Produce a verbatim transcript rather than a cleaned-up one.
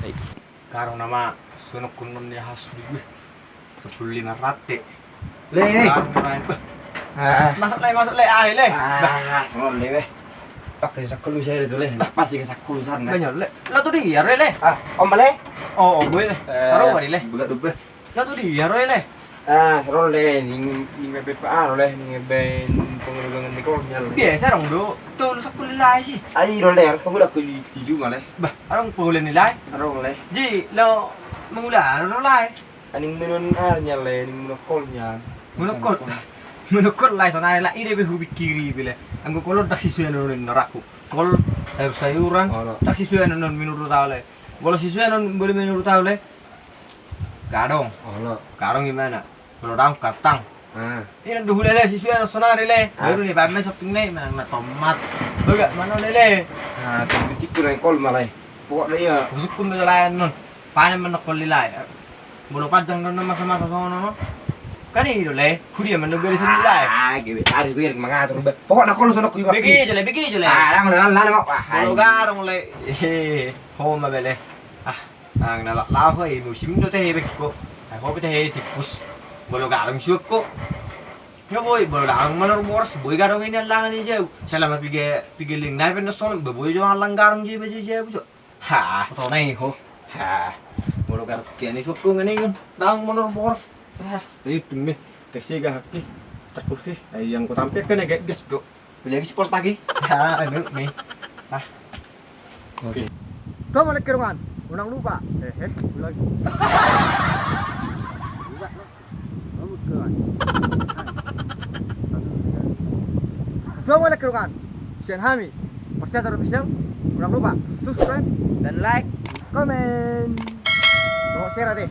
Hei. Karung nama sonok kunon ni hasu di gue. Sepuluh lima rate. Le. Karung nama. Ah. Masuk le, masuk le, ah le. Ah, sonok le be. Pakai sakulu saya itu le. Nah, pasti ke sakulu sana. Banyak le. Lo tuh dia re le. Ah, om le. Oh, oh, gue le. Eh, taruh kali le. Buka dubbe. Lo tuh dia re le. Ah, ro le, ning, ning bebe pa, ah, ro le, ning bebe pengulugangan di kol, nyal. Biasa dong do, tuh lu sakulu lai sih. Ai, ro le, aku udah ke di, di Juma le. Bah, arong penguluan ni lai. Arong le. Ji, lo mengula, ro lai. Aning menon ar nyal le, ning menokol nyal. Menokol. Menokol lai, sonari lai, ide be hubikiri be le. Anggo kol on dak sisuan on norakku. Kol, sayur-sayuran, dak sisuan on menurut au le. Kalau sisuan on boleh menurut au le. Gadong. Olo. Gadong gimana? Kalau daun katang. Ah. Ini udah hulele sisuan sonari le. Ah. Baru nih pamer shopping le, mana tomat. Baga mana lele. Ah, tapi sikku nang kol malai. Pokokna iya. Sikku nang lain non. Panen menokol di lai. Molo panjang non masa-masa sono non. Kan ini le. Hudia menokol di sini lai. Ah, gitu. Harus gue mengatur. Pokokna kol sonok gue. Begi jele, begi jele. Ah, lang lang lang. Molo gadong le. Eh, homa bele. Ah. Nang na laho i musim do tehe be ko. Ai ho pe tehe tippus. Molo gadong suak ko. Ya boi, molo gadong manor boras boi gadong i allangan i jau. Selama piga piga ling nai pe na songon be boi jo allang gadong i be jau jo. Ha, to nai ho. Ha. Molo gadong kian i suak ko ngene i gadong manor boras. Ha, itu me. Kesi gahak i. Cakur ki. Ai yang ko tampek kan agak ges do. Lagi sport lagi. Ha, anu ni. Ah. Oke. Oke. Kau balik ke ruangan. Unang lupa. Eh, eh, ulang. Kau balik ke ruangan. Sian hami. Pasti ada official. Unang lupa subscribe dan like, komen. Mau share deh.